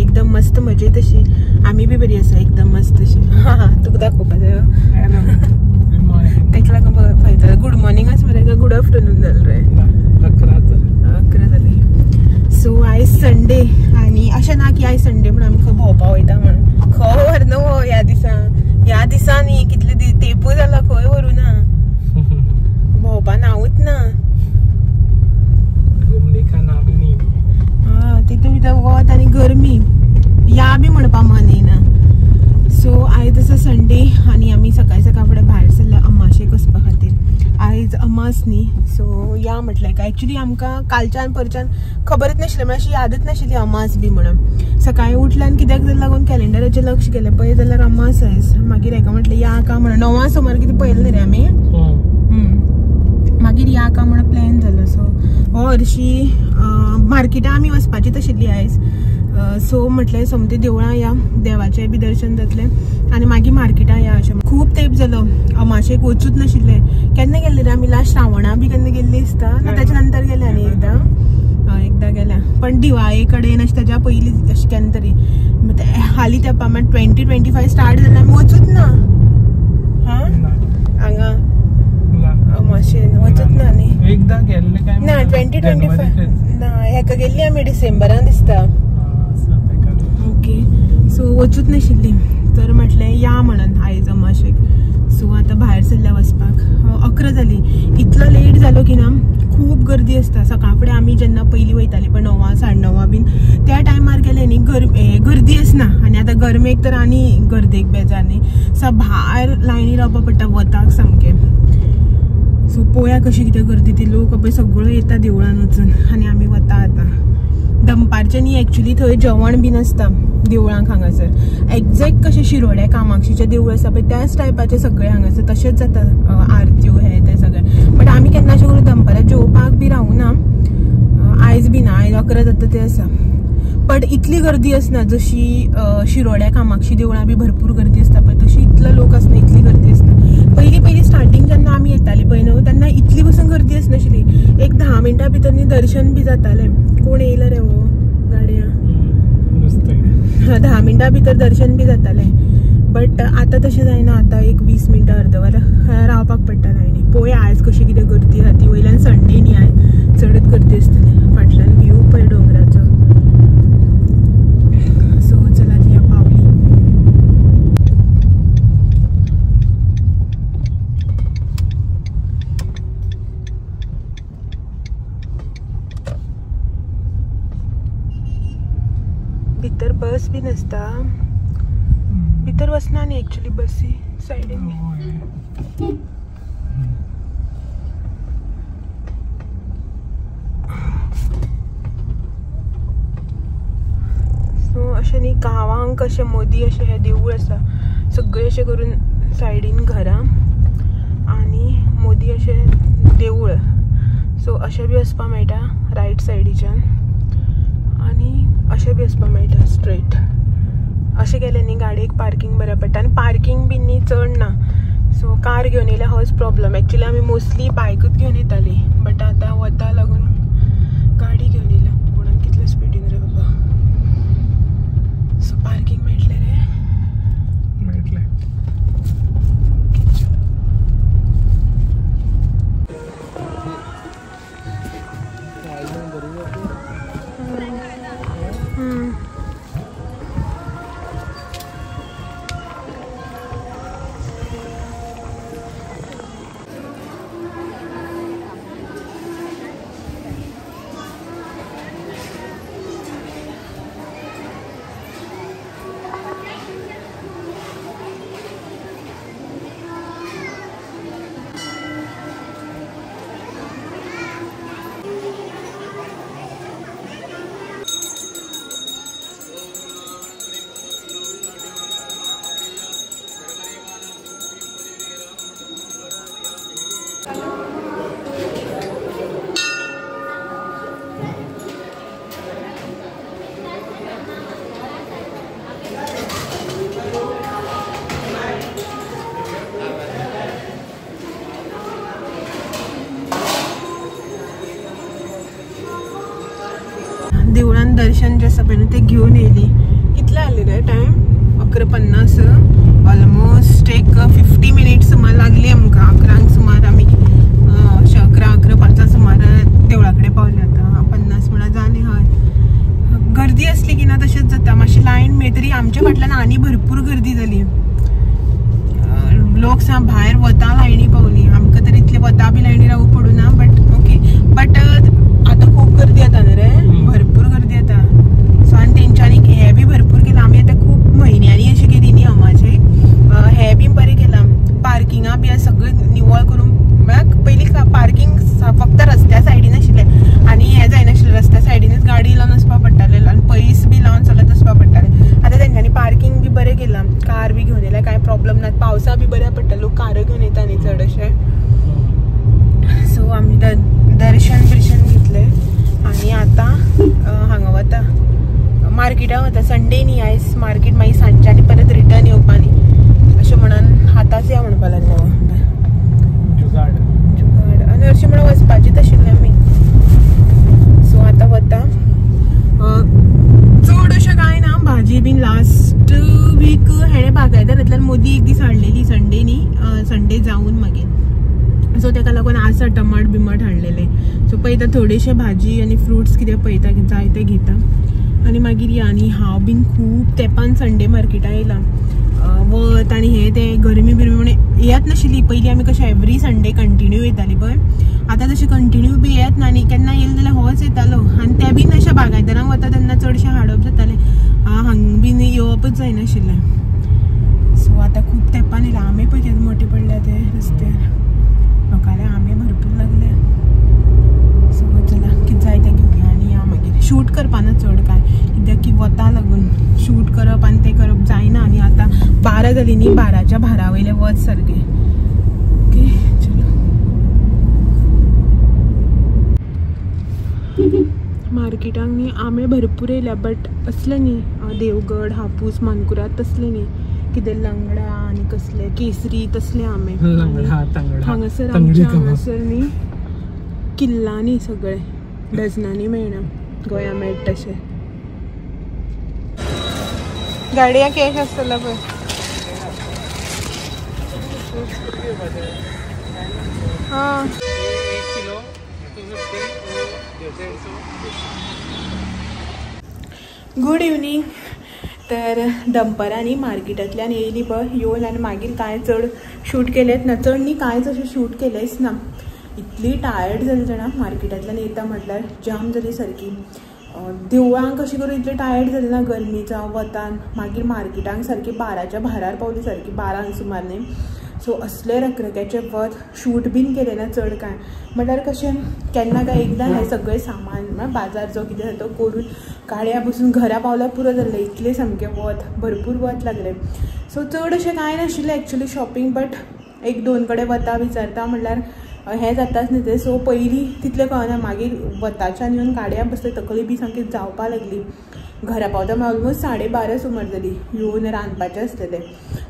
एकदम मस्त मजेत अशी. आमी बी बरी आसा एकदम मस्त अशी. हां तुका दाखोवपा जाय. Good morning. तेका लागून फायदा. गुड मॉर्निंगच मरे का गुड आफ्टरनून जालें रे? 11 जाली. सो आयज संडे आनी अशें ना की आयज संडे म्हणून आमी खंय भोंवपा वयता म्हणून. खंय व्हरना हो ह्या दिसा, ह्या दिसा न्ही कितले तेंपूय जाला खंय व्हरूं ना, भोंवपा नांवूच ना. हां तितून भितर वत आनी गरमी या बी म्हणपा मन येयना. सो आयज आसा संडे आनी आमी सकाळी सकाळ फुडें भायर सरल्या अमाशेक वचपा खातीर. आयज अमास न्ही, सो या म्हटलें. एक्चुली आमकां कालच्यान परच्यान खबरच नाशिल्लें, म्हळ्यार अशी यादच नाशिल्ली अमास बी म्हणून. सकाळी उठल्यान कित्याक जर लागून कॅलेंडराचेर लक्ष गेलें पळय जाल्यार अमास आयज. मागीर हेका म्हटलें या का म्हणून 9 सुमार कितें पळयलें न्ही रे आमी, मागीर या का म्हणून प्लॅन जालो. सो हो हरशी मार्केटां आमी वचपाचीच आशिल्ली आयज. सो म्हटलें सोमतें देवळां या, देवाचें बी दर्शन जातलें आनी मागीर मार्केटां या अशें. खूब तेंप जालो अमाशेक वचूच नाशिल्लें. केन्ना गेल्ले रे आमी लास्ट श्रावणा बी केन्ना गेल्ली दिसता ना, ताच्या नंतर गेले आनी एकदां एकदां गेल्या पण दिवाळे कडेन अशें ताच्या पयलीं अशें केन्ना तरी. हालीं तेंपा म्हळ्यार 2025 स्टार्ट जालें आमी वचूच ना. हां हांगा अमाशेन वचूच ना न्ही एकदां गेल्ले काय ना 2025 ना, हेका गेल्ली आमी डिसेंबरान दिसता. ओके सो वचूच नाशिल्ली तर म्हटलें या म्हणून आयज अमाशेक. सो आतां भायर सरल्या वचपाक. 11 जाली. इतलो लेट जालो की ना खूब गर्दी आसता. सकाळ फुडें आमी जेन्ना पयलीं वयताली पळय 9 साडे 9 बीन त्या टायमार गेले न्ही गर्दी आसना. आनी आतां गरमेक तर आनी गर्देक बेजार न्ही, सो भायर लायनी रावपा पडटा वताक सामकें. सो पळोवया कशी कितें गर्दी ती. लोक पळय सगळो येता देवळान वचून आनी आमी वता आतां दनपारचें न्ही. एक्चुली थंय जेवण बीन आसता देवळांक हांगासर. एग्जॅक्ट कशें शिरोड्या कामाक्षीचें देवूळ आसा पळय त्याच टायपाचें सगळें हांगासर तशेंच जाता, आरत्यो हे ते सगळें. बट आमी केन्ना अशें करून दनपारां जेवपाक बी रावना, आयज बी ना, आयज 11 जाता ते आसा. बट इतली गर्दी आसना जशी शिरोड्या कामाक्षी देवळां बी भरपूर गर्दी आसता पळय तशी इतलो लोक आसना, इतली गर्दी आसना. पयलीं पयलीं स्टार्टींग जेन्ना आमी येताली पळय न्हू तेन्ना इतली पसून गर्दी आसनाशिल्ली. एक 10 मिनटां भितर न्ही दर्शन बी जातालें. कोण येयला रे हो गाडयां, 10 मिनटां भितर दर्शन बी जातालें. बट आतां तशें जायना, आतां एक 20 मिनटां अर्द वर रावपाक पडटा लायनी. पळोवया आयज कशी कितें गर्दी आसा ती. वयल्यान संडे न्ही आयज चडच गर्दी आसतली. फाटल्यान व्यू पळय दोंगराचो. सो चला ती पावली. भितर बस बी नासता, भितर वचना न्ही एक्चुली बसी सायडीन. सो अशें न्ही गांवांक अशें मदीं अशें हें देवूळ आसा, सगळें अशें करून सायडीन घरां आनी मदीं अशें देवूळ. सो अशें बी वचपा मेळटा रायट सायडीच्यान आनी अशें बी वचपा मेळटा स्ट्रेट. अशें गेलें न्ही गाडयेक पार्कींग बरें पडटा आनी पार्कींग बी न्ही चड ना. सो कार घेवन येयल्यार होच प्रॉब्लम. एक्चुली आमी मोस्टली बायकूच घेवन येताली बट आतां वता लागून गाडी घेवन येयल्या. म्हणून कितले स्पिडीन रे बाबा. सो पार्कींग मेळटलें रे, मेळटलें. देवळान दर्शन जे आसा पळय न्हू तें घेवन येयली. जाले रे टायम 11:50 ऑलमोस्ट एक 50 मिनिट्स सुमार लागली आमकां. 11 सुमार आमी अशें 11 11:05 सुमार देवळा कडेन पावले. आतां 50 म्हळ्यार जालें. हय गर्दी आसली की ना तशेंच जाता, मातशी लायन मेळटरी. आमच्या फाटल्यान आनी भरपूर गर्दी जाली, लोक सा भायर वता लायनी पावली. आमकां तर इतले वता बी लायनी रावूं पडूं ना, बट ओके. बट आतां खूब गर्दी जाता न्हू रे, भरपूर गर्दी जाता. सो आनी तेंच्यांनी हें बी भरपूर केलां. आमी आतां खूब म्हयन्यांनी अशें केली न्ही अमाशेक, हें बी बरें केलां. पार्किंगा बी सगळें निवळ करून, म्हळ्यार पयलीं पार्किंग फक्त रस्त्या सायडीन आशिल्लें आनी हें जायनाशिल्लें, रस्त्या सायडीनच गाडी लावन वचपा पडटालें आनी पयस बी लावन चलत वचपा पडटालें. आतां तेंच्यांनी पार्किंग बी बरें केलां, कार बी घेवन येयल्यार कांय प्रॉब्लम ना. पावसा बी बऱ्या पडटा, लोक कार घेवन येता न्ही चड अशें. सो आमी दर्शन बिर्शन घेतलें आनी आतां हांगा वता मार्केटान वता. संडे न्ही आयज मार्केट, मागीर सांजचे आनी परत रिटर्न येवपा न्ही अशें म्हणून आतांच या म्हणपाक लागलो. जुगाड जुगाड आनी अशें म्हणून वचपाचीच आशिल्लें आमी. सो आतां वता. चड अशें कांय ना, भाजी बीन लास्ट वीक हेणें बागायदारांतल्यान मोदी एक दीस हाडलेली संडे न्ही, संडे जावन मागीर. सो तेका लागून आसा टमाट बिमाट हाडलेले. सो पळयता थोडेशे भाजी आनी फ्रुट्स कितें पळयता जाय ते घेता आनी मागीर या. आनी हांव बीन खूब तेंपान संडे मार्केटान येयलां. वत आनी हे ते गरमी बिरमी म्हणून येत नाशिल्ली. पयलीं आमी कशें एवरी संडे कंटिन्यू येताली पळय, आतां तशें कंटिन्यू बी येत ना. आनी केन्ना येयलें जाल्यार होच येतालो आनी ते बीन अशें बागायदारांक वता तेन्ना चडशें हाडप जातालें, हांगा बीन येवपच जायनाशिल्लें. सो आतां खूब तेंपान येयला. आमे पळय केदे मोटे पडल्या ते रस्त्यार, लोकांले आमे भरपूर लागले. सो चला कितें जाय तें घेवया आनी या मागीर. शूट करपाना चड कांय, कित्याक की वता लागून शूट करप आनी तें करप जायना. आनी आतां 12 जाली न्ही, 12च्या भारा वयलें वत सारकें. ओके चलो मार्केटाक न्ही आमे भरपूर येयल्या, बट असले न्ही देवगड हापूस मानकुराद तसले न्ही, कितें लंगडा आनी कसले केसरी तसले आमे. हांगासर आमच्या हांगासर न्ही किल्लांनी सगळे डजनांनी मेळना, गोंया मेळटा तशें. गाडया कॅश आसतलो पळय. हां गुड इवनींग. तर दनपरांनी मार्केटांतल्यान येयली पळय, येवन आनी मागीर कांय चड शूट केलेंच ना, चड न्ही कांयच अशें शूट केलेंच ना. इतली टायर्ड जाली जाणा मार्केटांतल्यान येता म्हटल्यार, जाम जाली सारकी. देवळांक कशें करून इतली टायर्ड जाली ना गरमी जावं वतान, मागीर मार्केटांक सारकी 12च्या भारार पावली सारकी, 12 सुमार न्ही. सो असले रखरख्याचें वत शूट बीन केलें ना चड कांय. म्हटल्यार कशें केन्ना काय एकदां हें सगळें सामान म्हळ्यार बाजार जो कितें आसा तो करून गाडया बसून घरा पावल्यार पुरो जाल्लें, इतलें सामकें वत भरपूर वत लागलें. सो चड अशें कांय नाशिल्लें एक्चुली शॉपिंग, बट एक दोन कडेन वता विचारता म्हटल्यार हें जाताच न्ही तें. सो पयलीं तितलें कळना, मागीर वताच्यान येवन गाडया बसले तकली बी सामकी जावपा लागली. घरा पावता म्हळ्यार ऑलमोस्ट 12:30 सुमार जाली. येवन रांदपाचें आसलेलें.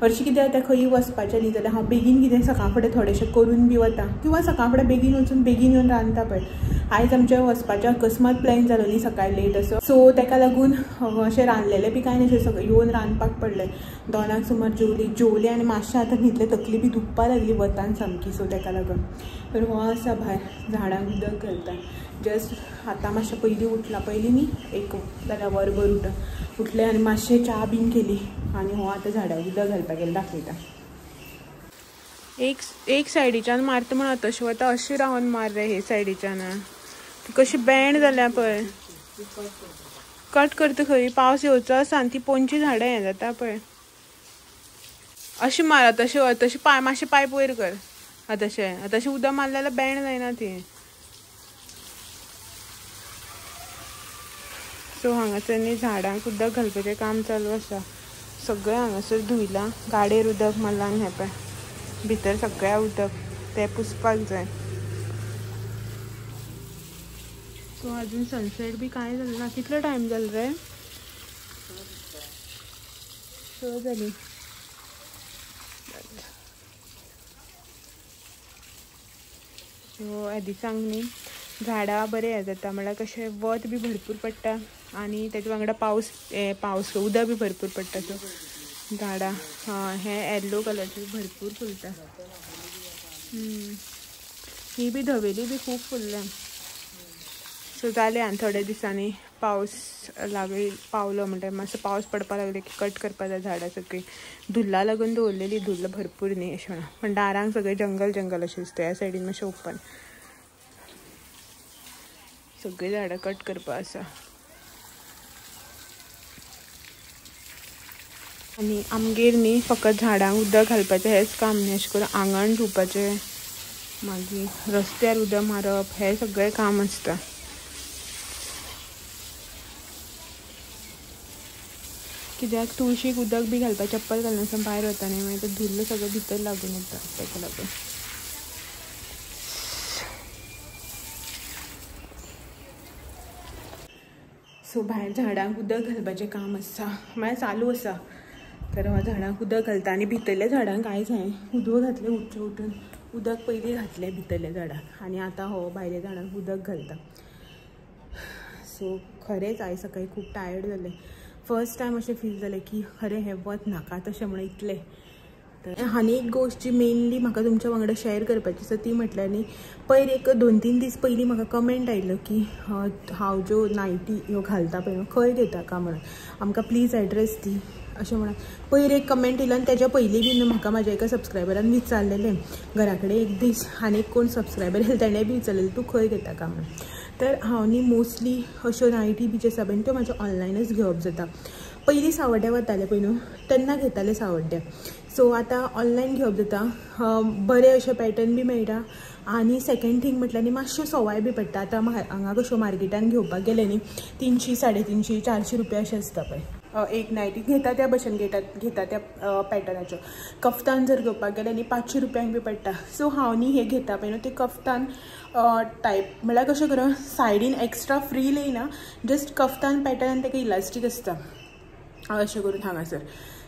हरशीं कितें जाता खंय वचपाचें न्ही जाल्यार हांव बेगीन कितें सकाळ फुडें थोडेशें करून बी वता, किंवां सकाळ फुडें बेगीन वचून बेगीन येवन रांदता पळय. आयज आमचें वचपाचें अकस्मात प्लॅन जालो न्ही सकाळी लेट असो, सो तेका लागून अशें रांदलेलें बी कांय नाशिल्लें, सगळें येवन रांदपाक पडलें. 2 सुमार जेवली जेवली आनी मातशें आतां न्हिदलें, तकली बी दुखपा लागली वतान सामकी. सो तेका लागून तर हो आसा भायर झाडांक उदक घालता. जस्ट आतां मातशें पयलीं उठलां, पयलीं न्ही एक जाल्यार वरभर उठलें आनी मातशें च्या बीन केली आनी हो आतां झाडांक उदक घालपाक गेलें. दाखयता एक सायडीच्यान मारता म्हणून तशें वता, अशें रावन मार रे हे सायडीच्यान, ती कशी बँड जाल्या पळय. कट करता खंय पावस येवचो आसा आनी ती पोनची झाडां हें जाता पळय. अशें मार तशें तशें पांय मातशें पायप वयर कर, तशें तशें उदक मारलें जाल्यार बँड जायना ती. सो हांगासर न्ही झाडांक उदक घालपाचें काम चालू आसा. सगळें हांगासर धुयलां, गाडयेर उदक मारलां आनी हें पळय भितर सगळ्या उदक तें पुसपाक जाय. सो अजून सनसेट बी कांय जालें ना. कितलो टायम जालो रे? 6 जाली. सो ह्या दिसांक न्ही झाडां बरें हें जाता, म्हळ्यार कशें वत बी भरपूर पडटा आनी तेजे वांगडा पावस पावस उदक बी भरपूर पडटा. सो झाडां हां हे येल्लो कलरचे भरपूर फुलता. ही बी धवेली बी खूब फुलल्या. सो जालें आनी थोड्या दिसांनी पावस लागली पावलो म्हणल्यार मातसो पावस पडपाक लागले की कट करपा जाय झाडां सगळीं. धुल्ला लागून दवरलेली धुल्ल भरपूर न्ही अशें म्हणून, पण दारांक सगळें जंगल जंगल अशें दिसता. ह्या सायडीन मातशें ओपन सगळीं झाडां कट करपा आसा. आनी आमगेर न्ही फकत झाडांक उदक घालपाचें हेंच काम न्ही, अशें करून आंगण धुवपाचें, मागीर रस्त्यार उदक मारप, हें सगळें काम आसता. कित्याक तुळशीक उदक बी घालपाक चप्पल घालनासतना भायर वता न्ही, मागीर तें धुल्ल सगळें भितर लागून येता तेका लागून. सो भायर झाडांक उदक घालपाचें काम आसा, म्हळ्यार चालू आसा. तर हांव झाडांक उदक घालता आनी भितरल्या झाडांक आयज हांवें उदक घातलें, उठचें उठून उदक पयलीं घातलें भितरल्या झाडांक आनी आतां हो भायल्या झाडांक उदक घालता. सो खरेंच आयज सकाळीं खूब टायर्ड जालें. फर्स्ट टायम अशें फील जालें की खरें हें वत नाका तशें म्हणून इतलें. तर आनी एक गोश्ट जी मेनली म्हाका तुमच्या वांगडा शेअर करपाची आसा ती म्हटल्यार न्ही, पयर एक 2-3 दीस पयलीं म्हाका कमेंट आयलो की हांव ज्यो नायटी ह्यो घालता पळय न्हू खंय घेता काय म्हणून, आमकां प्लीज एड्रेस दी अशें म्हणून. पयर एक कमेंट येयलो आनी तेज्या पयलीं बीन म्हाका म्हाज्या एका सबस्क्रायबरान विचारलेलें घरा कडेन एक दीस, आनी एक कोण सबस्क्रायबर येयलो तेणें बी विचारलेलें तूं खंय घेता काय म्हणून. तर हांव न्ही मोस्टली अश्यो नायटी बी ज्यो आसा पळय त्यो म्हाज्यो ऑनलायनच घेवप जाता. पयलीं सावड्ड्या वतालें पळय न्हू तेन्ना घेतालें सावड्ड्या. सो आतां ऑनलायन घेवप जाता, बरें अशें पॅटर्न बी मेळटा आनी सेकेंड थींग म्हटल्यार न्ही मातश्यो सवाय बी पडटा. आतां हांगा कश्यो मार्केटान घेवपाक गेलें न्ही 300, 350, 400 रुपया अशें आसता पळय एक नायटी घेता त्या भशेन घेता त्या पॅटर्नाच्यो. कफ्तान जर घेवपाक गेलें न्ही 500 रुपयांक बी पडटा. सो हांव न्ही हें घेता पळय न्हू ते कफ्तान टायप म्हळ्यार कशें करून सायडीन एक्स्ट्रा फ्रील येयना, जस्ट कफ्तान पॅटर्न आनी तेका इलास्टीक आसता अशें करून हांगासर.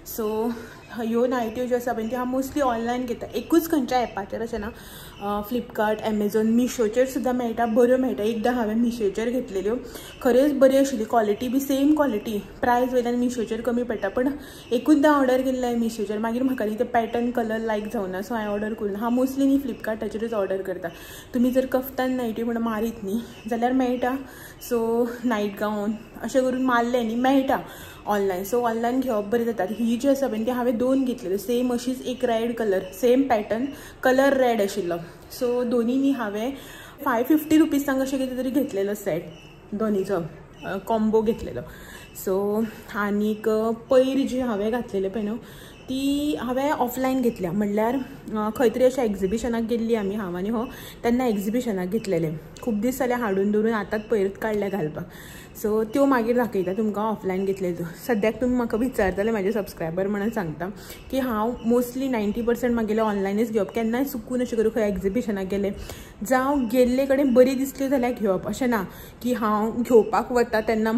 सो ह्यो नायट्यो ज्यो आसा पळय त्यो हांव मोस्टली ऑनलायन घेता. एकूच खंयच्या एपाचेर अशें ना, फ्लिपकार्ट, एमेझॉन, मिशोचेर सुद्दां मेळटा, बऱ्यो मेळटा. एकदां हांवें मिशोचेर घेतलेल्यो, खरेंच बऱ्यो आशिल्ली, क्वॉलिटी बी सेम क्वॉलिटी, प्रायस वयल्यान मिशोचेर कमी पडटा. पण एकूचदां ऑर्डर केल्लें हांवें मिशोचेर, मागीर म्हाका न्ही ते पॅटर्न कलर लायक जावना, सो हांवें ऑर्डर करून हांव मोस्टली न्ही फ्लिपकार्टाचेरूच ऑर्डर करता. तुमी जर कफ्तान नायटी म्हण मारीत न्ही जाल्यार मेळटा. सो नायट गावन अशें करून मारलें न्ही मेळटा ऑनलायन. सो ऑनलायन घेवप बरें जाता. ही जी आसा पळय ती हांवें 2 घेतलेल्यो, सेम अशीच एक red colour, same pattern, colour red आशिल्लो. सो दोनी न्ही हांवें 550 रुपीजांक अशें कितें तरी घेतलेलो सेट, दोनीचो कॉम्बो घेतलेलो. सो आनीक पयर जी हांवें घातलेले पळय न्हू ती हांवें ऑफलायन घेतल्या, म्हणल्यार खंय तरी अशें एग्जिबिशनाक गेल्ली आमी, हांव आनी हो, तेन्ना एग्जिबिशनाक घेतलेले. खूब दीस जाले हाडून दवरून आतांच पयरूच काडल्या घालपाक. सो त्यो मागीर दाखयता तुमकां ऑफलायन घेतलेल्यो. सद्याक तुमी म्हाका विचारतले म्हाजे सबस्क्रायबर म्हणून सांगता की हांव मोस्टली 90% मागेलें ऑनलायनच घेवप. केन्नाय चुकून अशें करून खंय एग्जिबिशनाक गेलें जावं गेल्ले कडेन बरी दिसली जाल्यार घेवप, अशें ना की हांव घेवपाक वता तेन्ना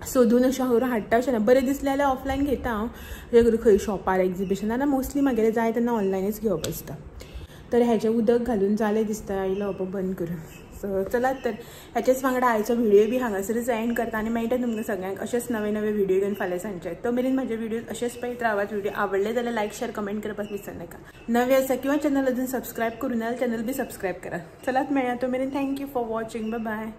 सोदून अशें हांव हाडटा अशें ना. बरें दिसलें जाल्यार ऑफलायन घेता हांव, अशें करून खंय शॉपार एग्जिबिशनाक मोस्टली मागेलें जाय तेन्ना ऑनलायनच घेवप आसता. तर हेजें उदक घालून जालें दिसता, आयलो बंद करून. सो चलात तर ह्याच्याच वांगडा आयचो व्हिडिओ बी हांगासरच एंड करता आनी मेळटा तुमकां सगळ्यांक अशेच नवे नवे व्हिडिओ घेवन फाल्यां सांजचे. तो मेरेन म्हाजे व्हिडिओ अशेच पळयत रावात. व्हिडिओ आवडले जाल्यार लायक, शेअर, कमेंट करपाक विसरनाका. नवे आसा किंवा चॅनल अजून सबस्क्रायब करूं ना जाल्यार चॅनल बी सबस्क्रायब करा. चलात मेळया तो मेरेन. Thank you for watching. Bye bye.